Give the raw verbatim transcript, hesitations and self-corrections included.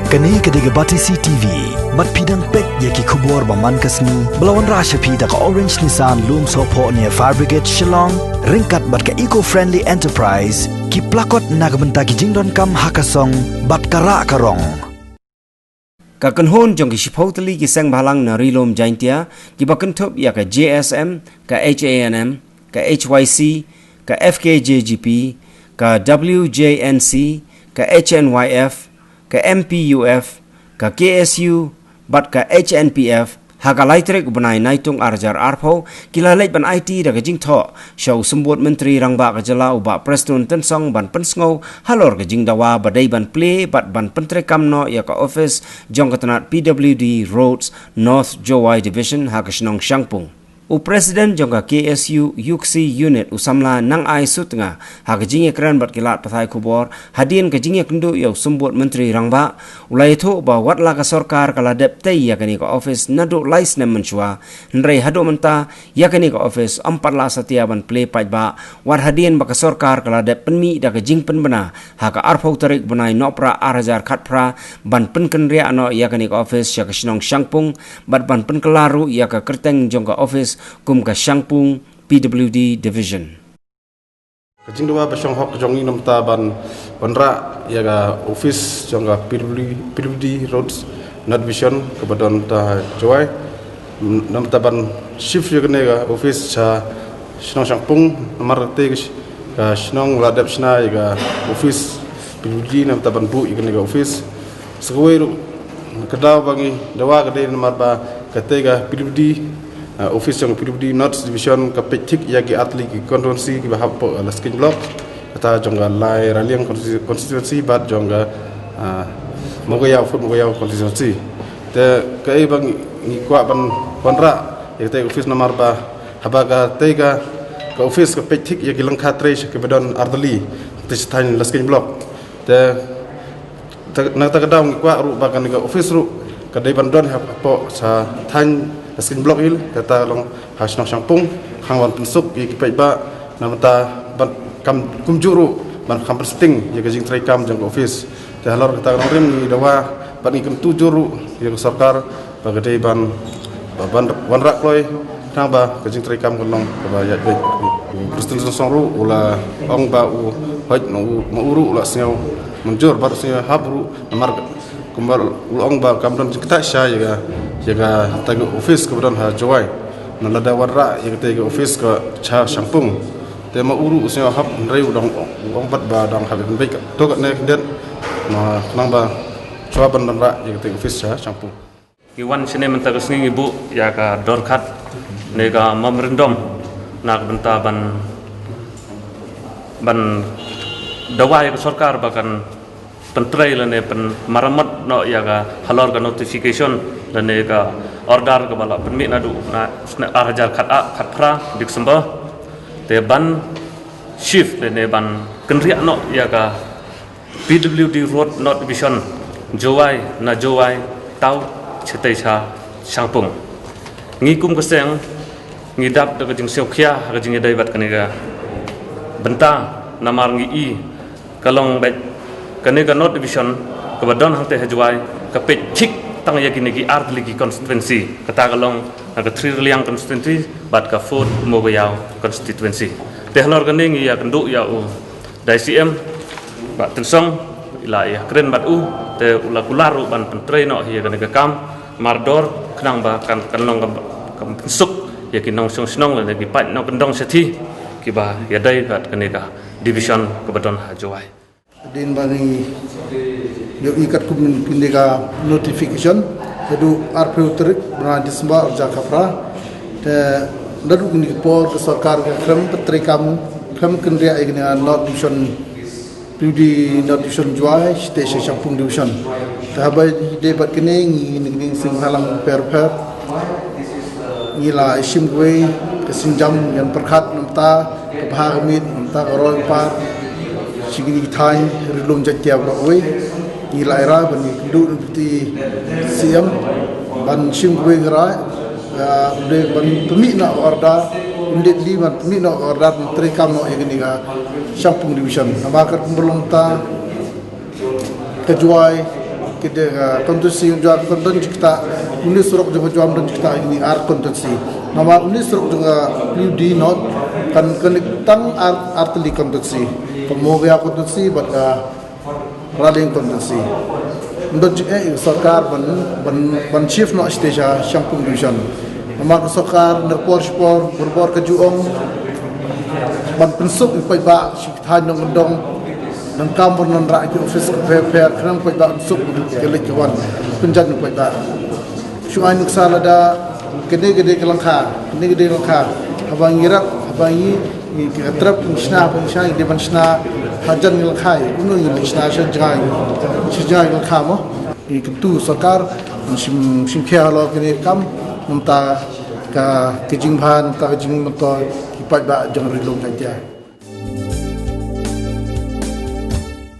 Kane ka dei ka Batesi T V. Bad phi dang peit ïa ki khubor ba man ka sngi ba la wanrah sha phi da ka Orange Nissan Lumsohphoh near Fire Brigade Shillong, ryngkat bad ka Eco Friendly Enterprise, ki plakot na ka bynta ki jingdonkam ha ka song bad ka rah ka rong. Ka kynhun jong ki shiphew tylli ki seng bhalang na Ri Lum Jaintia, kiba kynthup ïa ka J S M, ka H A N M, ka H Y C, ka F K J G P, ka W J N C, ka H N Y F, ka M P U F, ka K S U, bad ka H N P F, ha ka lai tarik u bnai Naitung ar hajar arphew, ki la leit ban aiti da ka jingthoh sha u Symbud Myntri Rangbah ka jylla u Bah Prestone Tynsong ban pynsngew halor ka jingdawa ba dei ban plie bad ban pyntreikam noh ïa ka office jong ka tnat P W D Roads North Jowai Division ha ka shnong Shangpung. U President jong ka K S U Iewkhsi Unit u samla Nangai Sutnga, ha ka jingïakren bad ki lad pathai khubor hadien ka jingïakynduh ïa u Symbud Myntri Rangbah, u la ïathuh ba wat la ka sorkar ka la dep tei ïa kane ka office naduh lai snem mynshuwa, hynrei haduh mynta ïa kane ka office ym pat la satia ban plie paidbah, wat hadien ba ka sorkar ka la dep pynmih da ka jingpynbna ha ka arphew tarik bnai Nohprah ar hajar khatphra ban pynkynriah noh ïa kane ka office sha ka shnong Shangpung, bad ban pynkylla ruh ïa ka kyrteng jong ka office kum ka Shangpung P W D Division. Ka jingdawa ba shong hok jong ngi namar ban wanrah ïa ka office jong ka P W D, P W D Roads North Division kaba don ha Jowai. Namar ban shift ïa kane ka office sha shnong Shangpung, namar te ka shnong la dep shna ïa ka office P W D, namar ban buh ïa kane ka office. Sa kawei ruh ka daw ba ngi dawa ka dei namar ba kata ka P W D, uh, office jong P W D North Division ka peit thik ïa ki artylli ki constituency kiba hap hapoh Laskeiñ Block, kata jong ka Lai Raliang constitu-, constituency bad jong ka, uh, Mowkaiaw, Fort Mowkaiaw constituency. Te kaei ba ngi, ngi kwah ban wanrah ïa kata ka office namar ba haba kata ka, ka office ka peit thik ïa ki lyngkha trei sha kiba don artylli, te sha thaiñ Laskeiñ Block. Te, te, na kata ka daw ngi kwah ruh ba kane ka office ruh ka dei ban don hapoh sha thaiñ Laskeiñ Block hi, kata long ha shnong Shangpung, khnang ban pynsuk ïa ki paidbah, namar ban kam kumjuh ruh ban kham pynsting ïa ka jingtrei kam jong ka office. Te halor kata ka nongrim ngi dawa bad ngi kyntu jur ruh ïa ka sorkar ba ka dei ban, ba ban wanrah kloi, khnang ba ka jingtrei kam kan long kaba ïaid beit. U Prestone Tynsong ruh u la ong ba u, hooid, ma u, ma u ruh u la sngew mynjur bad u sngew hap ruh namar kumba u la ong ba kam don jingktah sha ïa ka, ïa kata ka office kaba don ha Jowai. Namar lada wanrah ïa kata ka office ka sha Shangpung, te ma u ruh u sngew hap, hynrei u dang ong, u ong pat ba dang hap ban beit kato katne khyndiat, ma khnang ba shuwa ban wanrah ïa kata ka office sha Shangpung. Ngi wan shane mynta ka sngi ngi buh ïa ka dorkhas ne ka memorandum na ka bynta ban, ban dawa ïa ka sorkar ba kan pyntrei lane pynmaramot noh ïa ka halor ka notification lane ka order kaba la pynmih naduh na snem ar hajar khat, ah, khatphra December. Te ban shift lane ban kynriah noh ïa ka P W D Road North Division Jowai, na Jowai tau shatei sha Shangpung. Ngi kum ka seng ngi dap da ka jingsngewkhia ha ka jingïadei bad kane ka bynta, namar ngi i ka long bad kane ka North Division kaba don hangtei ha Jowai ka peit thik tang ïa kine ki artylli ki constituency, kata ka long na ka Three Raliang constituency bad ka Fort Mowkaiaw constituency. Te halor kane ngi ïakynduh ïa u Dai C M, Bah Tynsong, i la ïakren bad u, te u la kular ruh ban pyntrei noh ïa kane ka kam mardor, khnang ba kan, kan long kam, kam pynsuk ïa ki nongshong shnong lane ki paid nongkyndong shathie kiba ïadei bad kane ka division kaba don ha Jowai. Hadien ba ngi ïohi katkum kane ka notification, haduh arphew tarik bnai December ar hajar khatphra. Te naduh kine ki por ka sorkar ka khlem pyntrei kam, khlem kynriah ïa kane ka North Division, P W D North Division Jowai shatei sha Shangpung Division. Te haba ïadei bad kane ngi na kine ki seng bhalang bapher bapher ngi la shim kawei ka sienjam ïan pyrkhat namar ka bha ka miet, namar ka roi ka par sha kine ki thaiñ Ri Lum Jaintia baroh kawei. Ngi la ïarap ban ïakynduh na ka C M ban shim kawei ka rai, ah, ban pynmih noh ka order, immediately ban pynmih noh ka order ban trei kam noh ïa kane ka Shangpung Division. Namar katkum ba long ta ka Jowai Kita ka constituency jong ka don jingktah, une surok jong ka jong don jingktah ini ar constituency. Namar une surok jong ka P W D North kan connect tang ar, ar tylli constituency. Ka Mowkaiaw constituency bad ka Raliang constituency. Don jingeh ïa ka sorkar ban, ban, ban shift noh sha Shangpung Division. Namar ka sorkar na por sha por, por por ka ju ong ban pynsuk ïa u paidbah sha ki thaiñ nongkyndong. Nangkam ban wanrah ki office ki pher pher, khnang u paidbah un suk ïa ka leit ka wan, pynjan u paidbah. Shu ai nuksa lada kane ka dei ka lyngkha, kane ka dei ka lyngkha. Haba ngi rep, haba ngi, ngi ka trep ngi shna, haba ngi shna, ngi dei ban shna hajan ngi lyngkha. Kumno ngi shna sha jngai, sha jngai lyngkha mo. Ngi kyntu sorkar ban shim, shim khia halor kane ka kam, mynta ka, ka jingbha, mynta ka jingmyntoi ki paidbah jong Ri Lum Jaiñtia.